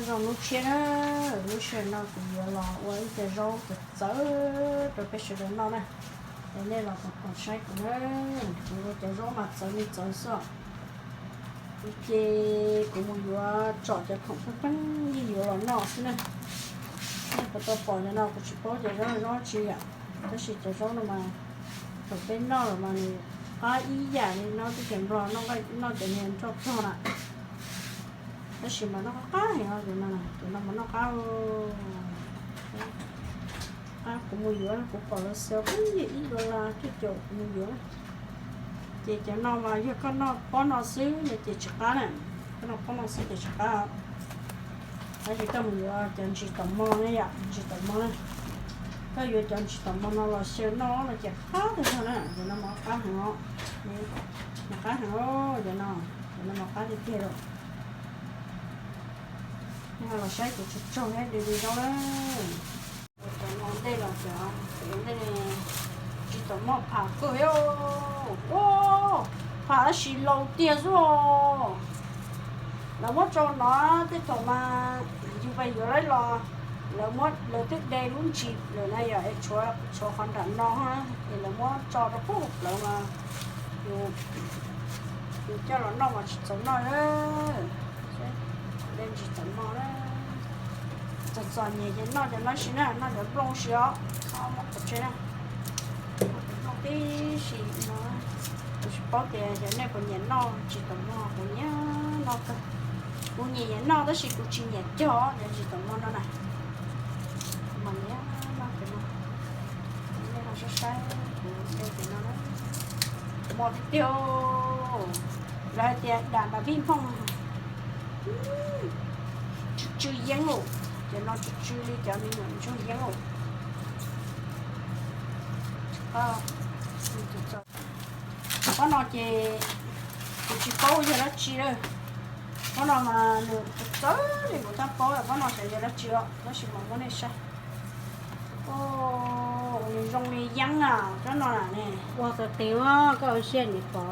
Zoo lub tshiab na, lub sij hawm no kuv yuav los ua ib co zaub txawv txawv rau peb sawv daws noj na. Es nej los koom koom saib kuv na, kuv ua cov zaub mas txawv li txawv xwb os. Kuv ces kuv mus yuav tsom cov khoom pheej pheej yeej yuav los noj xwb na. Nej puas tau pom cov no, kuv tsis paub cov zaub no zaub tsi yom, tab sis cov zaub no mas thaum peb noj los mas nws qab ib yam li noj tej cov nplog, noj cov niag nroj rog na. Tab sis mas noj qab qab heev os, cov no, cov no mas noj qab. Qab, kuv mus yuav, kuv pom lawv xaws pheej yog ib dollar cuaj caum, kuv mus yuav. Ces cov no mas yog koj noj pob no xwb no ces tsis qab na, koj noj pob no xwb ces tsis qab. Tab sis koj mus yuav cov ntsis taum mo na yom, ntsis taum mo na, koj yuav cov ntsis taum mo no los xyaw noj no ces qab tag zog na, cov no mas qab heev os. Qab heev os cov no, cov no mas qab tiag tiag lawm. Nej los saib kuv tsaug tsaug thiab dua zaub na. Cov no ua ntej los cov, cov ua ntej ntsis taum mo pham kawg os. Ua, pham tab sis laus tiag xwb os. Lawv muab tso no, tej thaum mas yus pais yuav lawv los, lawv muab, lawv twb de lub ntsis lawm na yom, es tshuav, tshuav qhov nram no, es lawv muab tso rau pub plawv mas yus, yus coj los noj mas tsis txaus noj na. De ntsis taum mo na. Txom txom nyem ces noj cov no si na, noj cov nplooj si os, txhob muab pov tseg na. Noj cov nplooj tib si no. Kuv tsis paub tias cov nej puas nyiam noj ntsis taum mo, kuv nyiam noj kawg. Kuv nyiam nyiam noj tab sis kuv tsis nyiam cog cov ntsis taum mo no na. Mas nyiam noj cov no. Nej ho saib saib kuv de cov no na. Mos tiag tiag. Lawv hais tias dam nram vij nphooj tsw tsw yeeb os. Cov no tsw tsw li cov me nyuam ntsuag yeeb os. Pob no ces kuv tsis paub yog dab tsi lawm. Pob no mas nws txawv li kuv tab paub, pob no xyov yog dab tsi os, tab sis mam muab nej saib. Nws zoo li yeeb na, tsob no na ne. Ua qis qis, koj ua siab nim pom.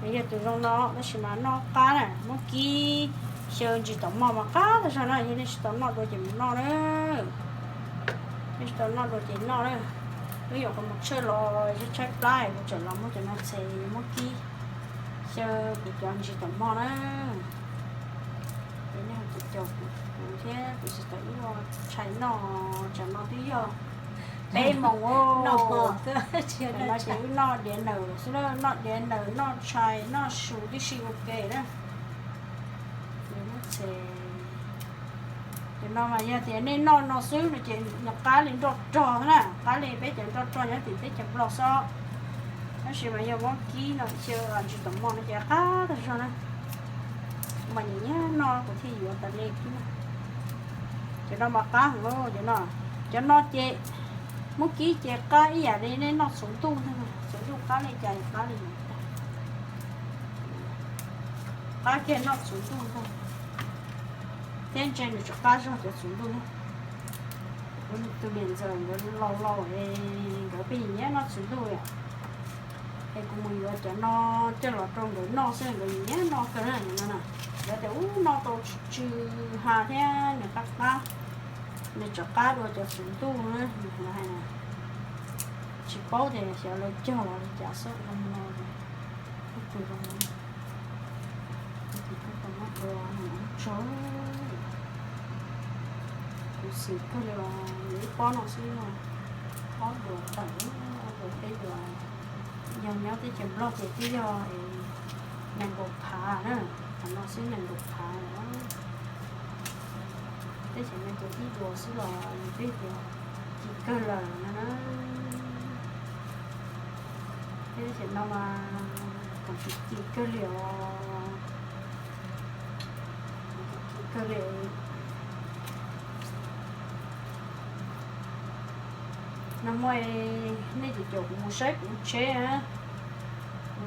Nws yog tus zoo no tab sis mas noj qab na, muab kib xyaw ntsis taum mo mas qab tag zog na, yog nej tsis tau noj dua ces mus noj na. Nej tsis tau noj dua ces noj na. Wb yuav qhov mus tshawj los tshaib tshaib plab, kuv tseem los muab cov no txhes muab kib xyaw kuv cov ntsis taum mo na. Ces nej ho caum caum kuv thiab kuv txiv tau ib ua tshais noj, tsam no twb yog peb moos. Tam no ces wb noj diav nawm xwb na, noj diav nawm, noj tshais, noj su tib si ua ke na. Ces no mas yog tias nej noj no xwb no ces nws qab li nroj rog na, qab li peb cov nroj rog nyob tim teb chaws Nplog xwb. Tab sis mas yog muab kib no xyaw ntsis taum mo no ces qab tag zog na. Mas nyiam nyiam noj kuv thiaj yuav tas li kib na. Cov no mas qab heev, cov no, cov no ces muab kib ces qab ib yam li nej noj txhuv ntuj ntag, txhuv ntuj qab li cas qab li ntag. Qab kiag noj txhuv ntuj ntag. Thiab ntshe nws tsis qab zog cov txhuv ntuj na. Kuv tus niam ntxawm nkawd laus laus es nkawd pheej nyiam noj txhuv ntuj yom. Es kuv mus yuav cov no coj los rau nkawd noj xwb, nkawd nyiam noj kawg na no na. Nkawd tias ub, noj tau tsw tsw ha thiab nws qab qab, nws tseem qab dua cov txhuv ntuj na. Tsis paub tias xyov lawv cog los li cas xwb no. Tus zoo no, tus tau muab dua no tso. Kuv xwm kawg li os, ib pob no xwb no, ob duas tawm, ob duas peb duas. Yog nyob teb chaws Nplog ces twb yog nees nkaum phav na, qhov no xwb nees nkaum phav lawm. Teb chaws Nplog ces ib duas xwb los yus twb tias ci kawg lawm no na. Teb chaws no mas kom tsis ci kawg li os. Ci kawg li. Nag hmo nej caum caum kuv mus saib kuv lub tsheb,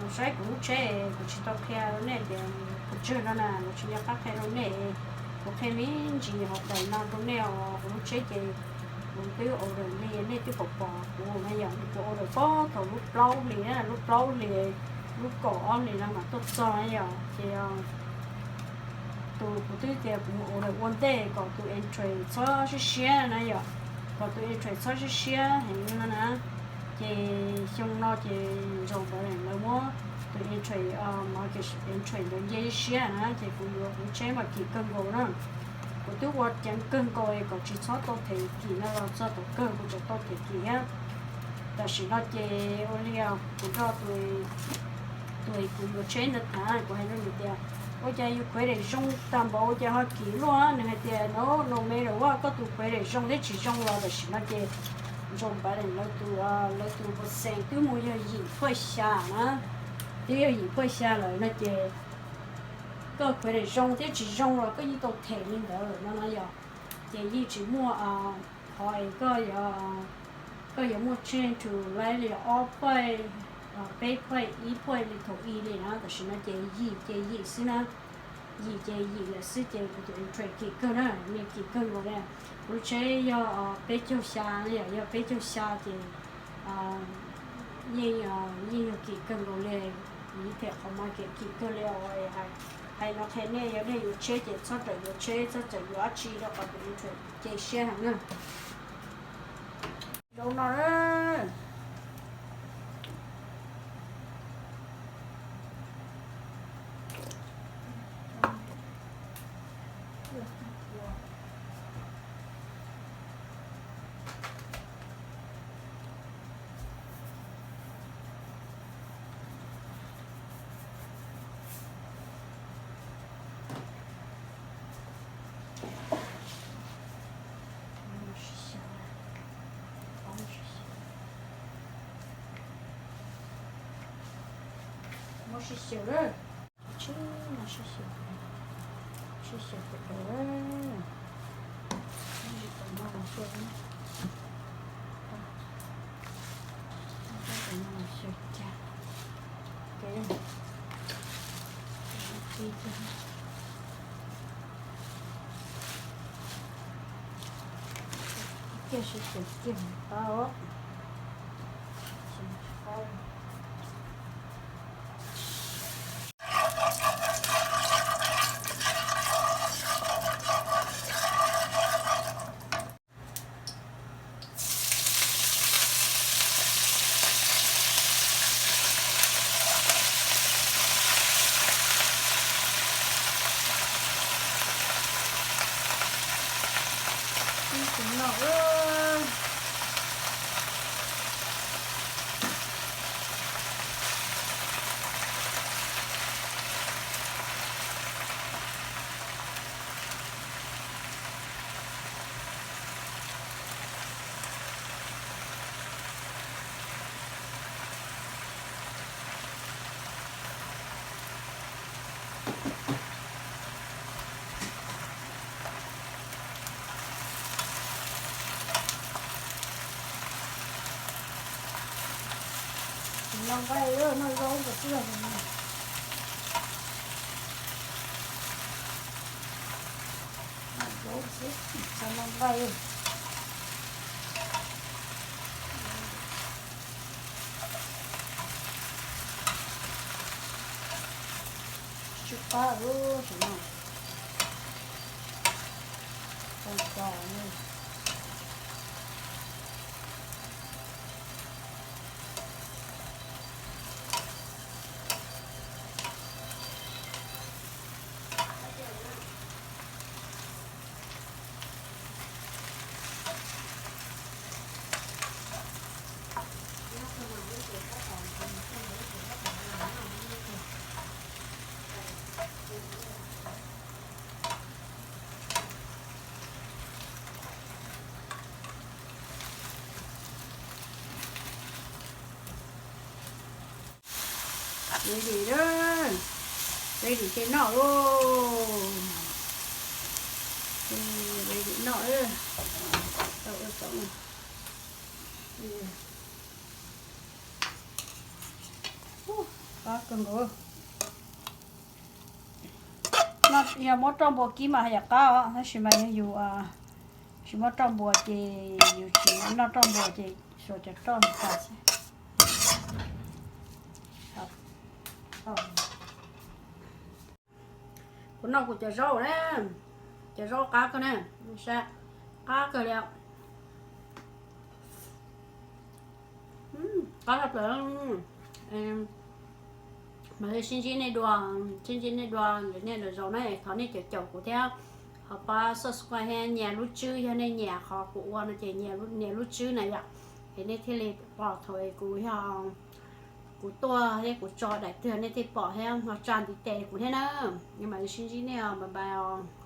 mus saib kuv lub tsheb, kuv tsis tau qhia rau nej tias kuv tsawg no na, kuv tsis nco qab qhia rau nej. Kuv qhia me ntsis hauv daim no rau nej os. Kuv lub tsheb ces kuv twb order li nej twb pom pom kuv na yom, kuv order pob thaum lub plaub hlis na, lub plaub hlis, lub kaum ob hlis no mas tuaj txog na yom. Ces, Tus kuv twb tias kuv mus ua ntej kom tus entree txhob siab siab na yom, kom tus entree txhob siab siab heev no na. Ces xyoo no ces Ntxoov Npawv Leem lawv muab tus entree, entree ntawd nce siab na, ces kuv yuav kuv tsheb mas kim kawg nkaus na. Kuv twb ua ceev kawg nkaus kom tsis txhob tau them kim no los txog thaum kawg kuv tseem tau them kim thiab. Tam sim no ces ua li kuv nrog tus, tus kuv yuav tsheb ntawd tham, kuv hais rau nws tias, ua cas yus khuv daim zoo tag npaum ua cas ho kim luaj? Nws hais tias, no, no matter what, koj tus khuv daim zoo thiab tsis zoo los tam sim no ces Ntxoov Npawv Leem lawv tus, lawv tus percent twb mus yog yim phaj xya na, twb yog yim phaj xya lawm no ces koj khuv daim zoo thiab tsis zoo los koj yeej tau them li ntawd no no yom. Ces yeej tsis muaj qhov es koj yuav, koj yuav muaj change to laib li ob phaj, peb phaj, ib phaj li thaum ub li na. Tam sim no ces yim ces yim xwb na, yim ces yim lawm xwb ces kuv tus entree kim kawg na, yeej kim kawg nkaus li. Kuv lub tsheb yog peb caug xya, yog peb caug xya ces yeej, yeej yog kim kawg nkaus li. Kuv yeej them qhov market kim kawg li. Hais no qhia nej, yog nej yuav tsheb ces txhob rawm yuav tsheb, txhob rawm yuav dab tsi rau qhov tus entree ces siab heev na. Zoo no na. Muab sib xyaw lawm, tsis no sib xyaw, sib xyaw pem daws, tsis tau no los xyaw, tsis tau no los xyaw cas, ok, ci kiag sib xyaw kiag qab os. Ib tus no, Tsis noj nqaij, noj zaub nkaus xwb. Noj zaub xwb, tsis noj nqaij. Tsw qab lub tseem no. Tau tau. Ready lawm, ready ces noj lauj. Ready noj lawm. Tau ua tau. Qab kawg nkaus. Yog muab roj npua kib mas yam qab os, tab sis mas yog yus tsis muab roj npua ces yus tsis noj roj npua ces suav cov roj tas xwb. Kuv noj kuv cov zaub na, cov zaub qab kawg na, sab, qab kawg li. Qab tshaj plaws. Mas sib ntsib nej dua, sib ntsib nej dua ntawm nej lawm zaus na, thov nej caum caum kuv thiab, ho pab subscribe thiab nyiam lub tswb yog nej nyiam qhov kuv ua no ces nyiam lub tswb na yom, es nej thiaj li pom thaum kuv yog kuv tuaj thiab kuv tso daim twg nej thiaj pom thiab ho tsa ntiv tes kuv thiab na. Mas sib ntsib nej, bye bye os.